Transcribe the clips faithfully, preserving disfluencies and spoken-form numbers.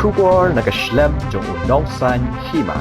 Khubor na ka shlem jong u nongsan hima.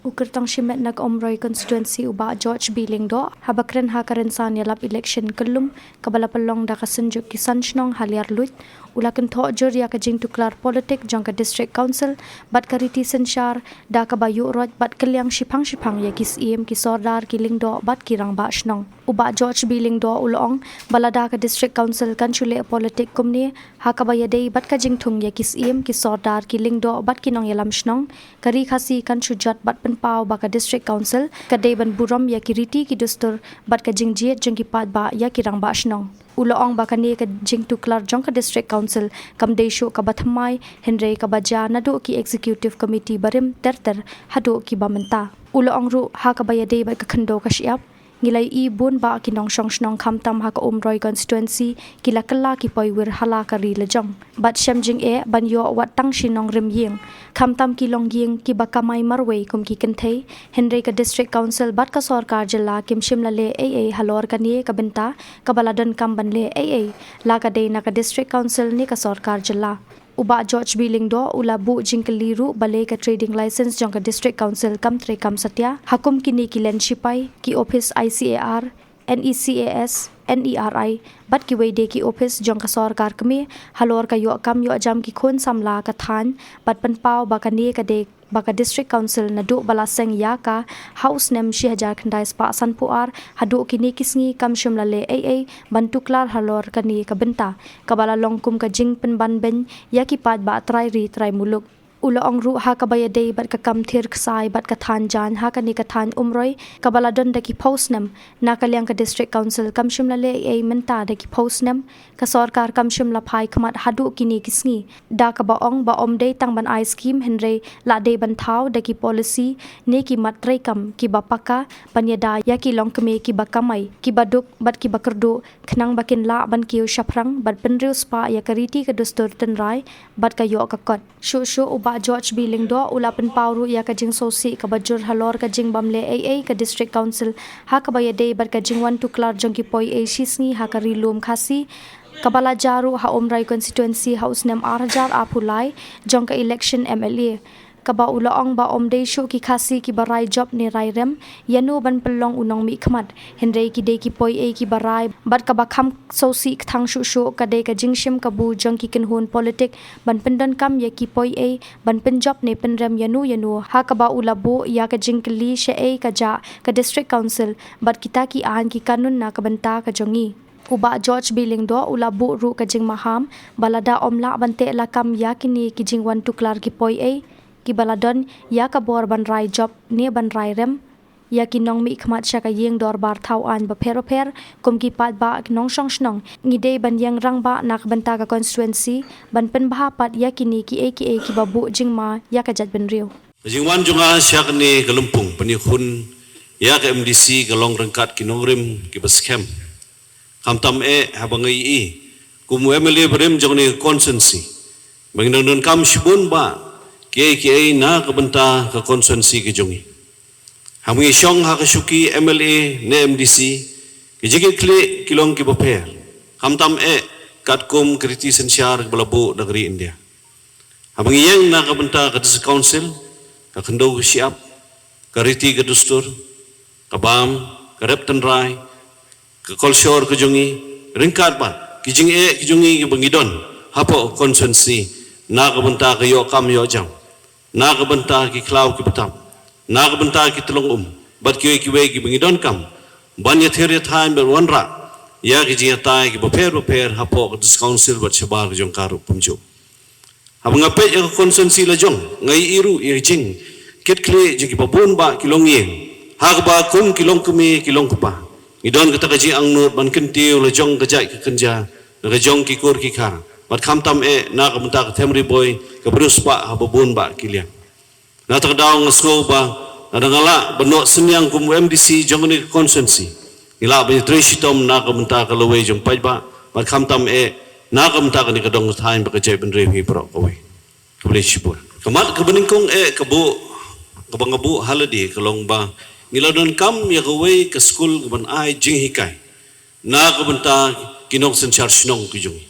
U kyrtong shimet na ka Umroi constituency u Bah George B Lyngdoh, haba kren ha ka rynsan ïalap election kyllum kaba la pynlong da ka Synjuk ki San Shnong ha Liarluit, u la kynthoh jur ïa ka jingtuklar politik jong ka District Council bad ka riti synshar da kaba ïuh roit bad kylliang shiphang shiphang ïa ki Syiem, ki Sordar, ki Lyngdoh bad ki Rangbah Shnong. U Bah George B Lyngdoh u la ong ba lada ka District Council kan shu leh politik kumne ha kaba ïadei bad ka jingthung ïa ki Syiem, ki Sordar, ki Lyngdoh bad ki nongïalam shnong, ka Ri Khasi kan shu jot bad pynpaw ba ka District Council ka dei ban burom ïa ki riti ki dustur bad ka jingjied jong ki paidbah ïa ki Rangbah Shnong. U la ong ba kane ka jingtuklar jong ka District Council kam dei shuh kaba thymmai, hynrei kaba jia naduh ki Executive Committee barim ter ter haduh kiba mynta. U la ong ruh ha kaba ïadei bad ka khyndew ka shyiap, ngi la ïohi bun bah ki nongshong shnong khamtam ha ka Umroi constituency ki la kylla ki poiwir ha la ka ri lajong bad shem jingeh ban ïoh wat tang shi nongrim ïing, khamtam ki longïing kiba kamai marwei kum ki kynthei, hynrei ka District Council bad ka sorkar jylla kim shym la leh ei ei halor kane ka bynta kaba la donkam ban leh ei ei, la ka dei na ka District Council ne ka sorkar jylla. U Bah George B Lyngdoh u la buh jingkylli ruh balei ka trading license jong ka District Council kam treikam satia ha kum kine ki len shipai, ki ophis I C A R, N E C A S, N E R I bad kiwei de ki ophis jong ka sorkar kmie halor ka ïoh kam ïoh jam ki khun samla ka thaiñ bad pynpaw ba kane ka dei ba ka District Council naduh ba la seng ïa ka ha u snem shi hajar khyndai spah sanphew ar haduh kine ki sngi kam shym la leh ei ei ban tuklar halor kane ka bynta kaba la long kum ka jingpynban beiñ ïa ki paidbah trai ri trai muluk. U la ong ruh ha kaba ïadei bad ka kam thir ksai bad ka thaiñ jaiñ ha kane ka thaiñ Umroi kaba la don da ki phew snem, na ka liang ka District Council kam shym la leh ei ei mynta da ki phew snem, ka sorkar kam shym la phai khmat haduh kine ki sngi, da kaba ong ba ym dei tang ban ai skim hynrei la dei ban thaw da ki policy ne ki mat treikam kiba paka ban ïada ïa ki longkmie kiba kamai, kiba duk bad kiba kyrduh khnang ba kin lah ban kiew shaphrang bad pynriewspah ïa ka riti ka dustur tynrai bad ka ïoh ka kot. Shuh shuh u Bah George B Lyngdoh u la pynpaw ruh ïa ka jingsngewsih kaba jur halor ka jingbym leh ei ei ka District Council ha kaba ïadei bad ka jingwan tuklar jong ki poiei shisngi ha ka Ri Lum Khasi kaba la jia ruh ha Umroi constituency ha u snem ar hajar arphew lai jong ka election M L A, kaba u la ong ba ym dei shuh ki Khasi kiba rai jop ne rai rem ïano ban pynlong u nongmihkhmat, hynrei ki dei ki poiei kiba rai bad kaba kham sngewsih kthang shuh shuh ka dei ka jingshim kabu jong ki kynhun politik ban pyndonkam ïa ki poiei ban pynjop ne pynrem ïano ïano, ha kaba u la buh ïa ka jingkylli shaei ka jah ka District Council bad kita ki aiñ ki kanun na ka bynta ka jong ngi. U Bah George B Lyngdoh u la buh ruh ka jingmaham ba lada ym lah ban teh lakam ïa kine ki jingwan tuklar ki poiei kiba la don ïa ka bor ban rai jop ne ban rai rem ïa ki nongmihkhmat sha ka ïing dorbar thaw aiñ bapher bapher kum ki paidbah, ki nongshong shnong, ngi dei ban ïeng rangbah na ka bynta ka constituency ban pynbha pat ïa kine kiei kiei kiba buh jingma ïa ka jaitbynriew. Ka jingwan jong nga sha kane ka lympung ban ïakhun ïa ka M D C ka long ryngkat ki nongrim kiba skhem. Khamtam eh haba nga ïohi kum u M L A barim jong kane ka constituency ba ngi dang donkam shibun bah kiei kiei na ka bynta ka constituency ka jong ngi. Haba ngi shong ha ka shuki M L A ne M D C, ki jingkitkhlieh ki long kiba pher, khamtam eh katkum ka riti synshar kaba la buh da ka ri India. Haba ngi ïeng na ka bynta ka District Council, ka khyndew ka shyiap, ka riti ka dustur, ka bam, ka rep tynrai, ka kolshor ka jong ngi, ryngkat bad ki jingeh ki jong ngi kiba ngi don hapoh constituency, na ka bynta ka ïoh kam ïoh jam, na ka bynta ki khlaw ki btap, na ka bynta ki tyllong um bad kiwei kiwei kiba ngi donkam ban ïathir ïathaiñ bad wanrah ïa ki jingïatai kiba pher bapher hapoh ka District Council bad shabar ka jong ka ruh kumjuh. Haba nga peit ïa ka constituency la jong, nga ïohi ruh ïa ka jingkitkhlieh jong kiba bun bah ki longïing ha kaba kum ki longkmie ki longkpa ngi don kata ka jingangnud ban kyntiew la jong ka jait ka kynja na ka jong ki kur ki kha, bad khamtam eh na ka bynta ka them ri boi ka briew spah haba bun bah ki liang. Na kata ka daw nga sngew ba lada nga lah ban noh synñiang kum u M D C jong kane ka constituency, ngi lah ban ïatrei shitom na ka bynta ka lawei jong paidbah bad khamtam eh na ka bynta kane ka dong ka thaiñ bad ka jaitbynriew hi baroh kawei. Khublei shibun. Ka mat kaba nyngkong eh ka buh, kaba nga buh ha lade ka long ba ngi la donkam ïa kawei ka skul kaban ai jinghikai na ka bynta ki nongsynshar shnong ki jong ngi.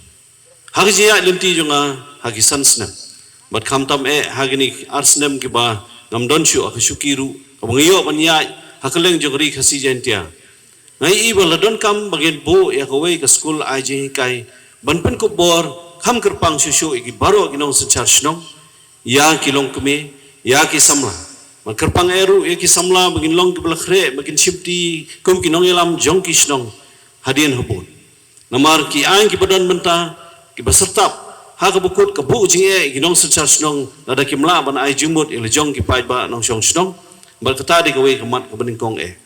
Ha ka jingïaid lynti jong nga ha ki san snem, Bad khamtam eh ha kine ar snem kiba ngam don shuh ha ka shuki ruh kaba nga ïoh ban ïaid ha kylleng jong ka ri Khasi Jaiñtia, nga ïohi ba la donkam ba ngin buh ïa kawei ka skul ai jinghikai ban pynkup bor kham kyrpang shuh shuh ïa ki baroh ki nongsynshar shnong, ïa ki longkmie, ïa ki samla. Ban kyrpang eh ruh ïa ki samla ba ngin long kiba la khreh, ba kin shimti kum ki nongïalam jong ki shnong hadien habud. Namar ki aiñ kiba don mynta kiba syrtap ha kaba kut ka buh jingeh ïa ki nongsynshar shnong lada kim lah ban ai jingmut ïa la jong ki paidbah nongshong shnong. Bad kata dei kawei ka mat kaba nyngkong eh.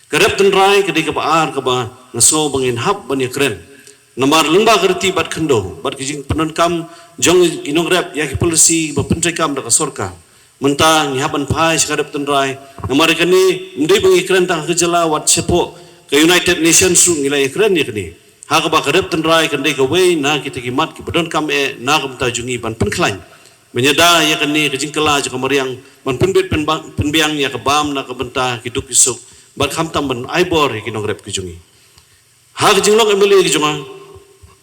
Ka rep tynrai ka dei kaba ar kaba nga sngew ba ngin hap ban ïakren. Namar lyngba ka riti bad khyndew bad ka jingpyndonkam jong ki nongrep ïa ki polisi ba pyntreikam da ka sorkar, mynta ngi hap ban phai sha ka rep tynrai. Namar kane ym dei ba ngi kren tang ha ka jylla, wat shapoh ka United Nations ruh ngi la ïakren ïa kane. Ha kaba ka rep tynrai kan dei kawei na kita ki mat kiba donkam eh na ka bynta jong ngi ban pynkhlaiñ, ban ïada ïa kane ka jingkylla jong ka mariang, ban pynbit pynba-, pynbiang ïa ka bam na ka bynta ki duk ki suk, bad khamtam ban ai bor ïa ki nongrep ki jong ngi. Ha ka jinglong M L A ka jong nga,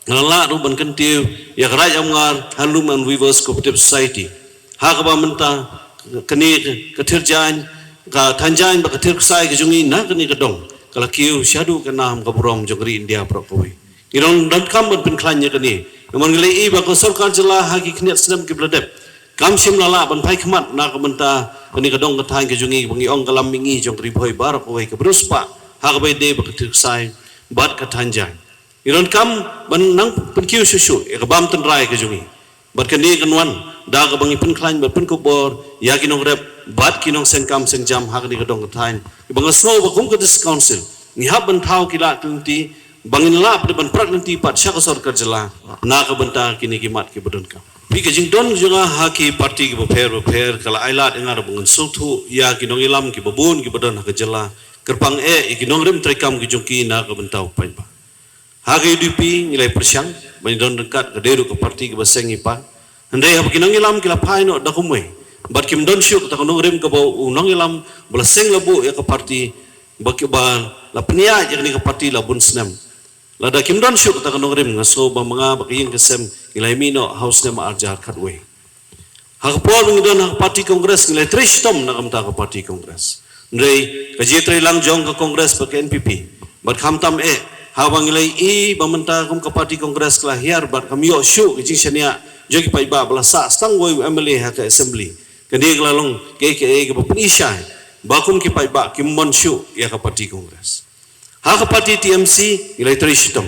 nga la lah ruh ban kyntiew ïa ka Raid Amngar Handloom and Weavers Cooperative Society. Ha kaba mynta kane ka Thir Jaiñ, ka Thaiñ Jaiñ bad ka Thir Ksai ka jong ngi na kane ka dong ka la kiew shaduh ka nam ka burom jong ka ri India baroh kawei. Ngi dang donkam ban pynkhlaiñ ïa kane. Namar ngi la ïohi ba ka sorkar jylla ha ki khyndiat snem kiba la dep kam shym la lah ban phai khmat na ka bynta kane ka dong ka thaiñ ka jong ngi, ba ngi ong ka lam mihngi jong ka Ri Bhoi baroh kawei, kaba riewspah ha kaba ïadei bad ka Thir Ksai bad ka Thaiñ Jaiñ. Ngi donkam ban nang pynkiew shuh shuh ïa ka bam tynrai ka jong ngi. Bad kane kan wan da kaba ngi pynkhlaiñ bad pynkup bor ïa ki nongrep bad ki nongseng kam seng jam ha kane ka dong ka thaiñ, ba nga sngew ba kum ka District Council ngi hap ban thaw ki lad ki lynti ba ngin lah pat ban prat lynti pat sha ka sorkar jylla na ka bynta kine ki mat kiba donkam. Phi, ka jingdon jong nga ha ki parti kiba pher ba pher ka la ai lad ïa nga ruh ba ngan sngewthuh ïa ki nongïalam kiba bun kiba don ha ka jylla, kyrpang eh ïa ki nongrim treikam ki jong ki na ka bynta u paidbah. Ha ka U D P ngi la ïa pyrshang ba ngi don ryngkat, ka dei ruh ka parti kaba seng ngi pat. Hynrei haba ki nongïalam ki la phai noh da kumwei bad kim don shuh kata ka nongrim kaba u nongïalam ba la seng la buh ïa ka parti, ba ki, ba la pynïaid ïa kane ka parti la bun snem. Lada kim don shuh kata ka nongrim, nga sngew ba ma nga bad ka ïing ka sem ngi la ïa mih noh ha u snem ar hajar khatwei. Ha ka por ba ngi don ha ka parti Congress ngi la ïa trei shitom na ka bynta ka parti Congress. Hynrei ka jingïatreilang jong ka Congress bad ka N P P, bad khamtam eh haba ngi la ïohi ba mynta kum ka parti Congress ka la hiar bad kam ïoh shuh ka jingshaniah jong ki paidbah ba la sah tang wei u M L A ha ka Assembly, kane ka la long kaei kaei kaba pyni shai ba kum ki paidbah kim mon shuh ïa ka parti Congress. Ha ka parti T M C ngi la ïa trei shitom.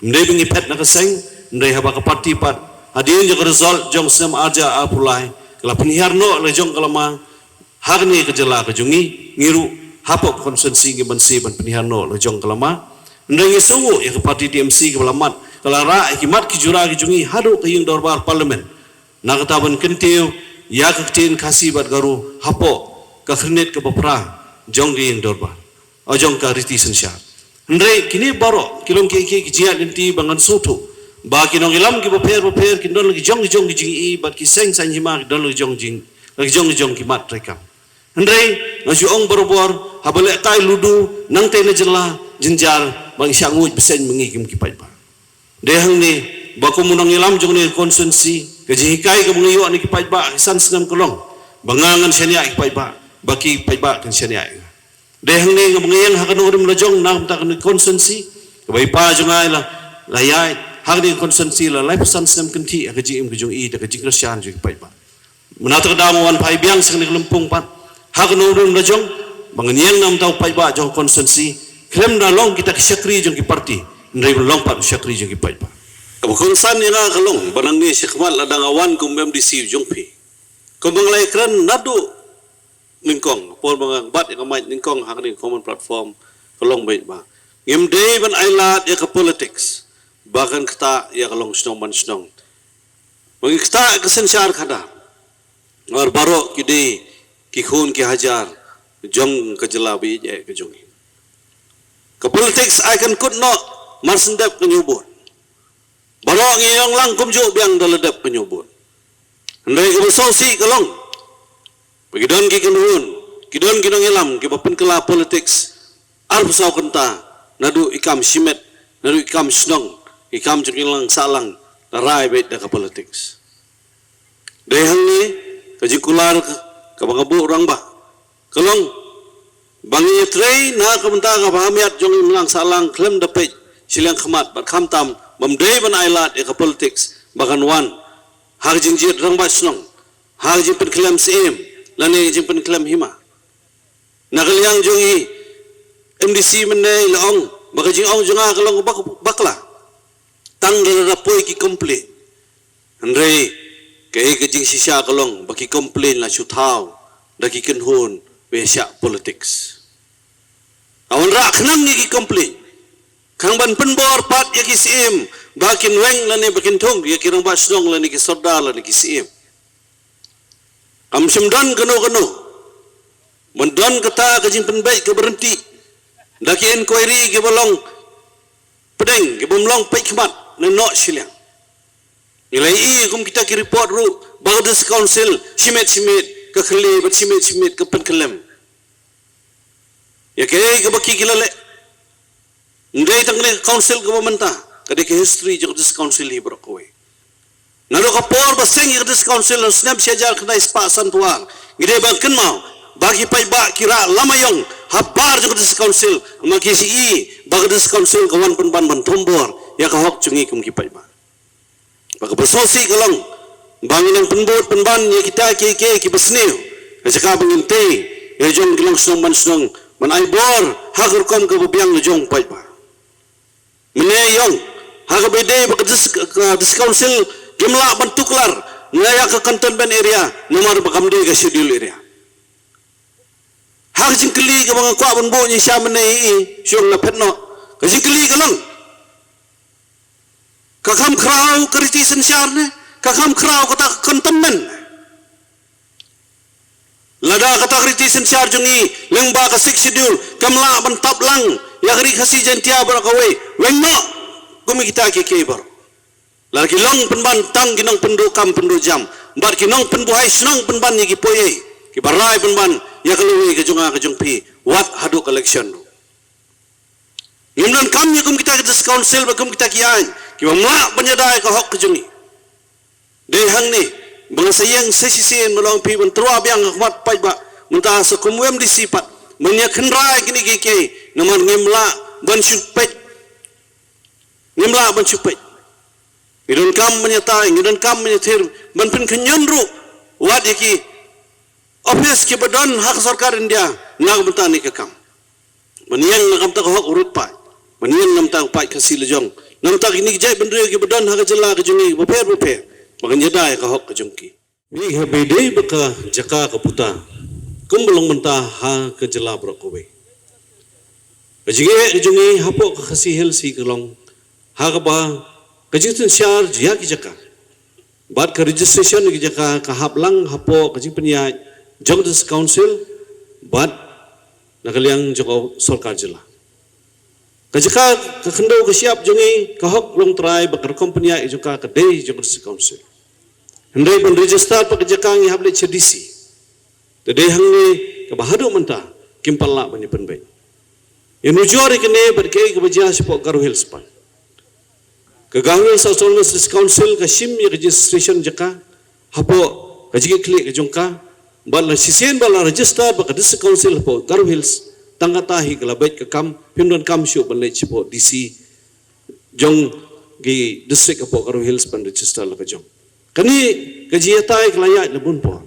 Ym dei ba ngi phet na ka seng, hynrei haba ka parti pat, hadien jong ka result jong u snem ar hajar arphew lai, ka la pynhiar noh la jong ka lama ha kane ka jylla ka jong ngi, ngi ruh hapoh ka constituency ngi banse ban pynhiar noh la jong ka lama. Hynrei ngi sngewnguh ïa ka parti T M C kaba la mat, ka la rah ïa ki mat ki jura ki jong ngi haduh ka ïing dorbar Parliament. Na kata ban kyntiew ïa ka ktien Khasi bad Garo hapoh ka khyrnit kaba phra jong ka ïing dorbar, jong ka riti synshar. Hynrei kine baroh ki long kiei kiei ki jingïaid lynti ba ngan sngewthuh ba ki nongïalam kiba pher ba pher kin don la ki jong ki jong ki jingïohi bad ki seng saiñ hima ki don la ki jong jing, la ki jong ki jong ki mat treikam. Hynrei nga ju ong barabor, haba lehkai ludu nangtei na jylla, jynjar ba ngi shah nguid bseiñ ma ngi kum ki paidbah. Dei hangne ba kum u nongïalam jong kane ka constituency, ka jinghikai kaba nga ïoh na ki paidbah ki san snem ka long ba nga ngan shaniah ki paidbah, ba ki paidbah kin shaniah ïa nga. Dei hangne nga ba nga ïeng ha ka nongrim la jong na ka bynta kane ka constituency, kaba i pa jong nga i la, la ïaid ha kane ka constituency la laiphew san snem kynthih ha ka jingim ka jong i da ka jingkyrshan jong ki paidbah. Mynta ka daw nga wan phai biang sha kane ka lympung pat ha ka nongrim la jong ba ngan ïeng na ka bynta u paidbah jong ka constituency, khlem da long kita ki shakri jong ki parti, hynrei ban long pat u shakri jong ki paidbah. Kaba kongsan ïa nga ka long ba nangne shakhmat lada nga wan kum M D C jong phi, kumba nga la ïakren naduh nyngkong, por ba nga bat ïa ka mic nyngkong ha kane ka common platform, ka long beit ba ngim dei ban ailad ïa ka politics ba kan ktah ïa ka long shnong man shnong. Ba ngi ktah ïa ka synshar khadar, namar baroh ki dei ki khun ki hajar jong ka jylla ba ïeit eh ka jong ngi. Ka politics ai kan kut noh mar shen dep ka ñiewbun. Baroh ngi ïong lang kumjuh biang da la dep ka ñiewbun. Hynrei kaba sngewsih ka long ba ki don ki kynhun, ki don ki nongïalam kiba pynkylla politics arphew saw kynta, naduh i kam shimet, naduh i kam shnong, i kam jingïalang sahlang, la rai beit da ka politics. Dei hangne ka jingkular kaba nga buh rangbah ka long ba ngi ïatrei na ka bynta ka bahamiat jong imlang sahlang khlem da peit shiliang khmat bad khamtam bym dei ban ai lad ïa ka politics ba kan wan ha ka jingjied rangbah shnong, ha ka jingpynkhlem syiem lane ka jingpynkhlem hima. Na ka liang jong i MDC mynne i la ong ba ka jingong jong nga ka long ba bakla. Tang da la poi ki complain. Hynrei kaei ka jingshisha ka long ba ki complain la shu thaw da ki kynhun ba ïa shah politics. Ka wanrah khnang ïa ki complain, khnang ban pynbor pat ïa ki syiem ba kin weng lane ba kin thung ïa ki rangbah shnong lane ki sordar lane ki syiem. Kam shym don kano kano ban don kata ka jingpynbeit ka byrngti da ki inquiry kiba long pdeng, kibym long peit khmat ne noh shiliang. Ngi la ïohi kum kita ki report ruh ba ka District Council shimet shimet ka khlieh bad shimet shimet ka pynkhlem ïa kaei kaba ki ki la leh. Ym dei tang kane ka council kaba mynta, ka dei ka history jong ka District Council hi baroh kawei. Naduh ka por ba seng ïa ka District Council ha u snem shi hajar khyndai spah sanphew ar, ngi dei ban kynmaw ba ki paidbah ki rah lama ïong ha bar jong ka District Council, ma ki shi i ba ka District Council ka wan pynban ban thombor ïa ka hok jong ngi kum ki paidbah. Ba kaba sngewsih ka long ba ngi nang pynbud pynban ïa kita kiei kiei kiba sniew ha jaka ba ngin tei ïa jong ki longshnong manshnong ban ai bor ha ka rukom kaba biang la jong paidbah. Mynne ïong ha kaba ïadei ba ka dis-, ka District Council kim lah ban tuklar na ïa ka containment area namar ba kam dei ka schedule area. Ha ka jingkylli kaba nga kwah ban buh nyngkong mynne i, i shong na phet noh. Ka jingkylli ka long, ka kham khraw ka riti synshar ne ka kham khraw kata ka containment? Lada kata ka riti synshar jong i lyngba ka Sixth Schedule kam lah ban tap lang ïa ka Ri Khasi Jaiñtia baroh kawei, weng noh kum kita kiei kiei baroh. Lada ki long pynban tang ki nongpynduh kam pynduh jam bad ki nongpynbuhai shnong pynban ïa ki poiei kiba rai pynban ïa ka lawei ka jong nga ka jong phi wat haduh ka election ruh. Ngim donkam ïa kum kita ki District Council bad kum kita ki aiñ kibym lah ban ïada ïa ka hok ka jong ngi. Dei hangne ba nga sa ïeng sa shisien ban ong phi ban tyrwa biang ha khmat paidbah mynta sa kum u MDC pat ban ïa kynrei kine kiei kiei namar ngim lah ban shu peit. Ngim lah ban shu peit. Ngi donkam ban ïatai, ngi donkam ban ïathir ban pynkhynñion ruh wat ïa ki ophis kiba don ha ka sorkar India na ka bynta kane ka kam. Ban ïeng na ka bynta ka hok u rit paid, ban ïeng na ka bynta u paid Khasi lajong, na ka bynta kine ki jaitbynriew kiba don ha ka jylla ka jong ngi bapher bapher, ba kan ïada ïa ka hok ka jong ki. Ngi haba ïadei bad ka jaka ka puta kumba long mynta ha ka jylla baroh kawei, ka jingeh ka jong ngi hapoh ka Khasi Hills hi ka long ha kaba ka jingsynshar ïa ki jaka bad ka registration ïa ki jaka ka hap lang hapoh ka jingpynïaid jong ka District Council bad na ka liang jong ka sorkar jylla. Ka jaka ka khyndew ka shyiap jong ngi, ka hok longtrai bad ka rukom pynïaid jong ka ka dei jong ka District Council. Hynrei ban register pat ka jaka ngi hap leit sha DC. Te dei hangne kaba haduh mynta kim pat lah ban ïa pynbeit. Ïa nujor ïa kane bad kaei kaba jia shapoh Garo Hills pat. Ka Garo Hills Autonomous District Council ka shim ïa ka registration jaka hapoh ka jingkitkhlieh ka jong ka bad la shisien ba la register bad ka District Council hapoh Garo Hills, tang kata hi ka la beit ka kam, phim donkam shuh ban leit shapoh DC jong ki district hapoh Garo Hills ban register la ka jong. Kane ka jingïatai ka la ïaid la bun por.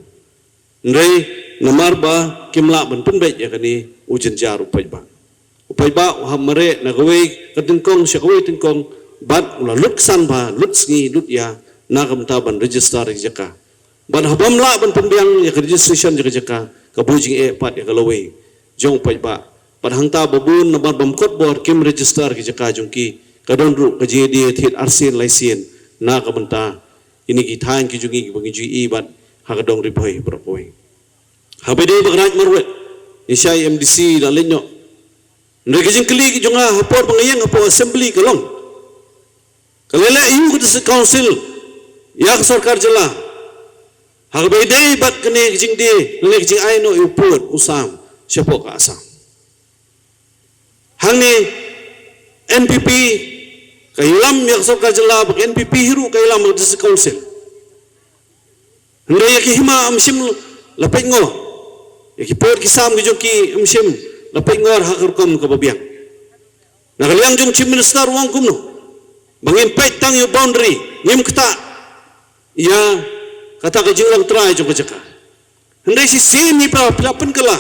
Hynrei namar ba kim lah ban pynbeit ïa kane u jynjar u paidbah. U paidbah u hap mareh na kawei ka tyngkong sha kawei tyngkong bad u la lut ksan bha, lut sngi, lut ïa na ka bynta ban register ïa ka jaka. Bad haba ym lah ban pynbiang ïa ka registration ïa ka jaka, ka buh jingeh pat ïa ka lawei jong u paidbah. Bad hangta ba bun namar bym kot bor kim register ïa ka jaka jong ki, ka don ruh ka jingïadie thied arsien laisien na ka bynta kine ki thaiñ ki jong ngi kiba ngi ju ïohi bad ha ka dong Ri Bhoi baroh kawei. Haba ïadei bad ka Raid Marwet, ngi shai MDC la leit noh. Hynrei ka jingkylli ka jong nga ha por ba nga ïeng hapoh Assembly ka long, ka leh leh aiu ka District Council ïa ka sorkar jylla ha kaba ïadei bad kane ka jingdie lane ka jingai noh ïa u pud u sam shapoh ka Assam. Hangne NPP ka ïalam ïa ka sorkar jylla bad ka NPP hi ruh ka ïalam ïa ka District Council. Hynrei ïa ki hima ym shym la peit ngor. Ïa ki pud ki sam ki jong ki ym shym la peit ngor ha ka rukom kaba biang. Na ka liang jong Chief Minister u ong kumno? Ba ngin peit tang ïa u boundary, ngim ktah ïa kata ka jinglong trai jong ka jaka. Hynrei shisien hi phi la pynkylla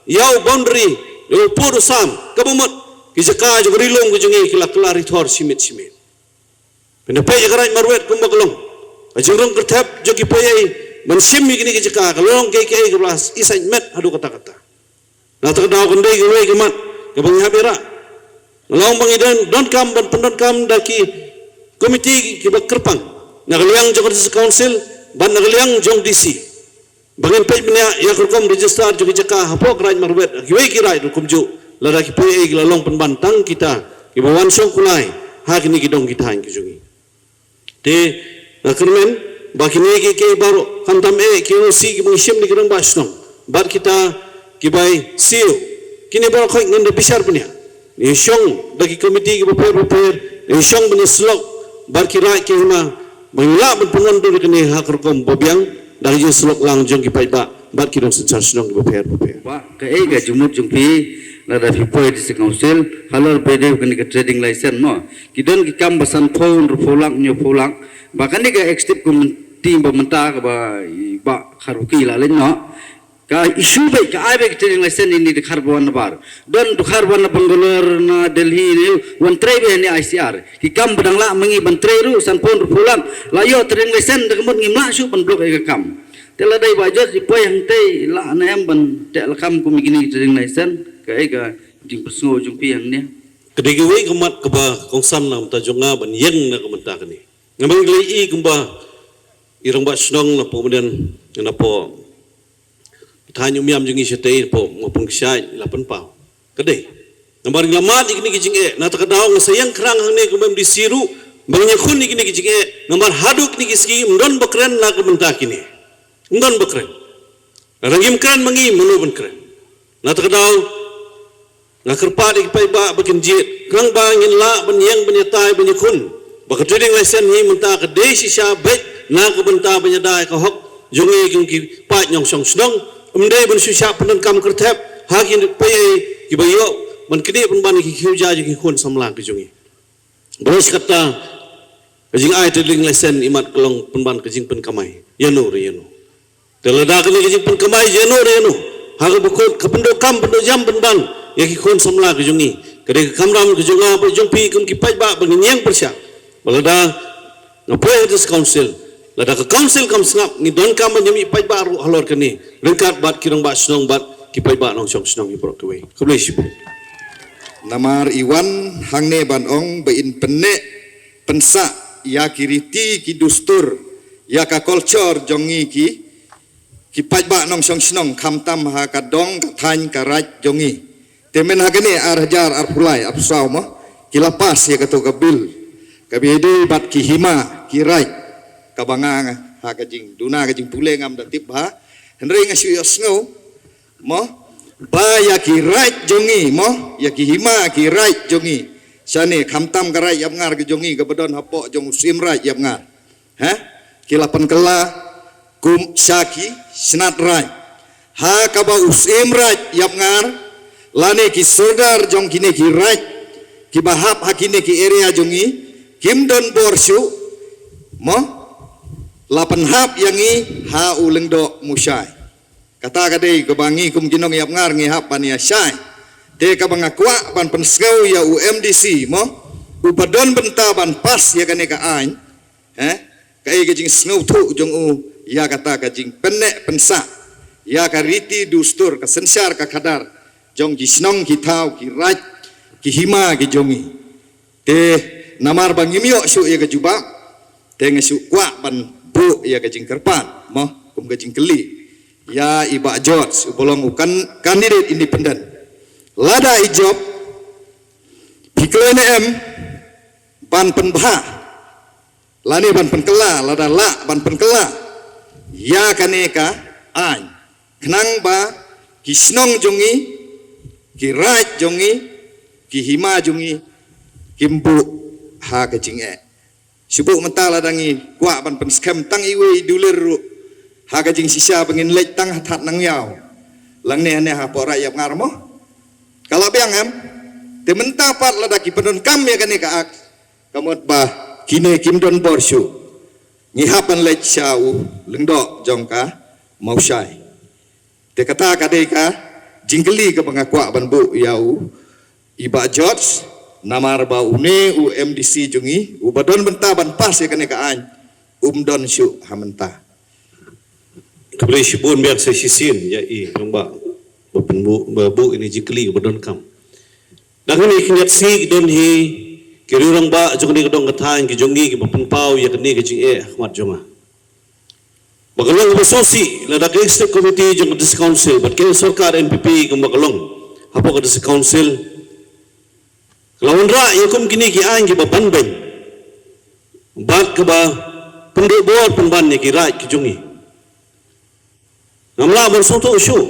ïa u boundary, ïa u pud u sam, kaba mut ki jaka jong ka Ri Lum ka jong ngi ki la kylla ri thor shimet shimet. Pynda peit ïa ka Raid Marwet kumba ka long, ka jingrung kyrthep jong ki poi ei ban shim ïa kine ki jaka, ka long kaei kaei kaba la isaid met haduh katta katta. Na kata ka daw kan dei kawei ka mat kaba ngi hap ïarap. Nga la ong ba ngi don, donkam ban pyndonkam da ki komiti kiba kyrpang, na ka liang jong ka District Council bad na ka liang jong D C, ba ngin peit bniah ïa ka rukom register jong ki jaka hapoh ka Raid Marwet, kiwei ki raid ruh kumjuh, lada ki poi ei ki la long pynban tang kita kiba wan shong kulai ha kine ki dong ki thaiñ ki jong ngi. Te nga kyrmen ba kine kiei kiei baroh, khamtam eh ki N O C kiba ngi shim na ki rangbah shnong bad kita kiba ïa siew, kine baroh khoit ngin da bishar bniah. Ngi shong da ki komiti kiba pher bapher, ngi shong ban ïasyllok bad ki raid ki hima, ba ngin lah ban pynlong da kane ha ka rukom ba biang da ka jingsyllok lang jong ki paidbah bad ki nongsynshar shnong kiba pher bapher. Ba kaei ka jingmut jong phi, lada phi poi District Council, halor phi dei kane ka trading license mo, ki don ki kam ba sanphew, hynriewphew lak, hynñiewphew lak. Ba kane ka executive committee ba mynta kaba i Bah Kharbuki la leit noh, ka issue beit, ka ai beit ka trading license ïa ine i Dkhar ba wan na bar. Don Dkhar ba wan na Bangalore, na Delhi ne, wan trei beit ïa ine i I C R. Ki kam ba dang lah ma ngi ban trei ruh, sanphew, hynriewphew lak. La ïoh trading license da ka mut ngim lah shuh ban block ïa ka kam. Te lada i Bah George i poi hangtei, lah ne em ban teh lakam kum ïa kine ki trading license? Kaei ka jingpynsngew jong phi hangne? Ka dei kawei ka mat kaba kongsan na ka bynta jong nga ban ïeng na ka bynta kane. Nga, ma ngi la ïohi kumba i rangbah shnong napoh Umden, napoh thaiñ Umiam jong ngi shatei, napoh Mawpyngkshait, i la pynpaw. Ka dei. Namar ngi la mad ïa kine ki jingeh, na kata ka daw nga sa ïeng khrang hangne kumba M D C ruh ba ngin ïakhun ïa kine ki jingeh, namar haduh kine ki sngi ym don ba kren na ka bynta kine. Ym don ba kren. Lada ngim kren ma ngi, mano ban kren? Na kata ka daw nga kyrpad ïa ki paidbah ba kin jied, khnang ba ngin lah ban ïeng ban ïatai ban ïakhun ba ka trading license hi mynta ka dei shisha beit na ka bynta ban ïada ïa ka hok jong ngi kum ki paid nongshong shnong. Ym dei ban shu shah pyndonkam kyrthep ha ki poi ei kiba ïoh ban knieh pynban ïa ki khiew ja jong ki khun samla ki jong ngi. Balei? Kata ka jingai trading license i mat ka long pynban ka jingpynkamai ïano re ïano. Te lada kane ka jingpynkamai ïano re ïano, ha kaba kut ka pyndonkam pyndonkam pynban ïa ki khun samla ki jong ngi, ka dei ka kamram ka jong nga bad jong phi kum ki paidbah ba ngin ïeng pyrshah. Ba lada nga poi ha District Council, lada ka Council kam sngap, ngi donkam ban ïamih paidbah ruh halor kane, ryngkat bad ki rangbah shnong bad ki paidbah nongshong shnong baroh kawei. Khublei shibun. Namar i wan hangne ban ong ba in pynneh pynsah ïa ki riti ki dustur, ïa ka culture jong ngi ki, ki paidbah nongshong shnong, khamtam ha ka dong ka thaiñ ka raid jong ngi. Te mynha kane ar hajar arphew lai, arphew saw mo, ki la pass ïa kato ka bill kaba ïadei bad ki hima ki raid, kaba nga ha ka jingduna ka jingpule ngam da tip bha. Hynrei nga shu ïohsngew mo, ba ïa ki raid jong ngi mo, ïa ki hima ki raid jong ngi, shane khamtam ka raid Ïapngar ka jong ngi kaba don hapoh jong u Syiem Raid Ïapngar, ha, ki la pynkylla kum sha ki shnat raid, ha kaba u Syiem Raid Ïapngar lane ki sordar jong kine ki raid kiba hap ha kine ki area jong ngi kim don bor shuh mo, la pynhap ïa ngi ha u Lyngdoh Mushai. Kata ka dei kaba ngi kum ki nong Ïapngar ngi hap ban ïa shai. Te kaba nga kwah ban pynsngew ïa u M D C mo, uba don bynta ban pass ïa kane ka aiñ, eh, kaei ka jingsngewthuh jong u ïa kata ka jingpynneh pynsah ïa ka riti dustur, ka synshar ka khadar jong ki shnong ki thaw ki raid ki hima ki jong ngi? Te namar ba ngim ïoh shuh ïa ka jubab, te nga shu kwah ban buh ïa ka jingkyrpad mo, kum ka jingkylli ïa i Bah George uba long u kan-, candidate independent. Lada i George, phi kloi ne em ban pynbha lane ban pynkylla, lada lah ban pynkylla ïa kane ka aiñ, khnang ba ki shnong jong ngi, ki raid jong ngi, ki hima jong ngi kim buh ha ka jingeh. Shu buh mynta lada ngi kwah ban pynskhem tang iwei i dulir ruh Ha ka jingshisha ba ngin leit tang ha Thadnangïaw, lane hangne hapoh Raid Ïapngar mo. Ka la biang em? Te mynta pat lada ki pyndonkam ïa kane ka Act, ka mut ba kine kim don bor shuh. Ngi hap ban leit sha u lyngdoh jong ka Mawshai. Te kata ka dei ka jingkylli kaba nga kwah ban buh ïa u i Bah George, namar ba une u M D C jong ngi uba don bynta ban pass ïa kane ka aiñ, um don shuh ha mynta. Khublei shibun, biang sa shisien ïa i rangbah ba pynbuh, ba buh ïa kane ka jingkylli kaba donkam. Dang hangne khyndiat sngi ki don hi ki riew rangbah jong kane ka dong ka thaiñ ka jong ngi kiba pynpaw ïa kane ka jingeh ha khmat jong nga. Ba ka long kaba sngewsih lada ka Executive Committee jong ka District Council bad ka sorkar N P P kumba ka long hapoh ka District Council ka la wanrah ïa kum kine ki aiñ kiba ban beiñ bad kaba pynduh bor pynban ïa ki raid ki jong ngi. Ngam lah ban sngewthuh shuh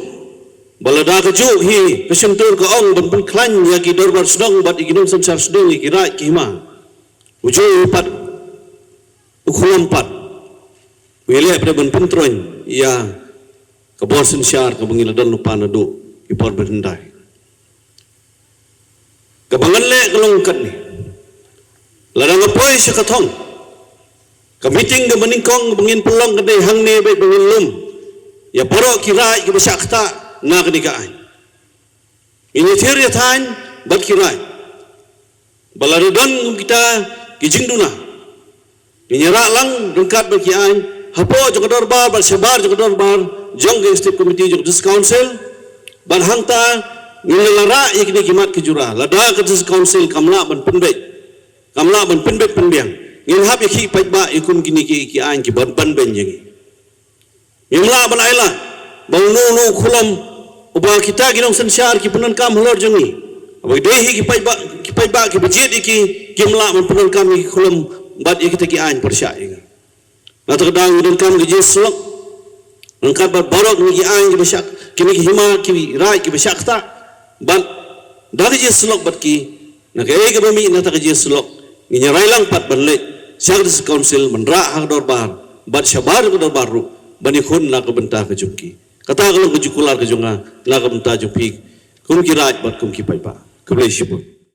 ba lada kajuh hi ka shyntur ka ong ban pynkhlaiñ ïa ki dorbar shnong bad ïa ki nongsynshar shnong ïa ki raid ki hima, u juh u pat, u khlem pat u ïaleh pat ban pyntroiñ ïa ka bor synshar kaba ngi la don lypa naduh ki por ba hyndai. Kaba ngan leh ka long katne. Lada nga poi sha ka thong, ka meeting kaba nyngkong ba ngin pynlong ka dei hangne bad ba ngin lum ïa baroh ki raid kiba shah ktah na kane ka aiñ. Ngin ïathir ïathaiñ bad ki raid ba lada don kum kita ki jingduna, ngin ïarah lang ryngkat bad ki aiñ hapoh jong ka dorbar bad shabar jong ka dorbar jong ka Executive Committee jong ka District Council. Bad hangta ngin la rah ïa kine ki mat ki jura, lada ka District Council kam lah ban pynbeit, kam lah ban pynbeit pynbiang, ngin hap ïa ki paidbah ïa kum kine ki, ki aiñ kiba ban beiñ ïa ngi. Ngim lah ban ai lad ba uno uno u khlem uba kita ki nongsynshar ki pyndonkam halor jong ngi. Haba dei hi ki paidbah, ki paidbah kiba jied ïa ki, kim lah ban pyndonkam ïa ki khlem bad ïa kita ki aiñ pyrshah ïa ngi. Na kata ka daw ngi donkam ka jingïasyllok ryngkat bad baroh kine ki aiñ kiba shah, kine ki hima ki raid kiba shah ktah. Bad da ka jingïasyllok bad ki, na kaei kaba mih na kata ka jingïasyllok, ngin ïarai lang pat ban leit sha ka District Council ban rah ha ka dorbar bad shabar ka dorbar ruh ban ïakhun na ka bynta ka jong ki. Kata ka long ka jingkular ka jong nga na ka bynta jong phi kum ki raid bad kum ki paidbah. Khublei shibun.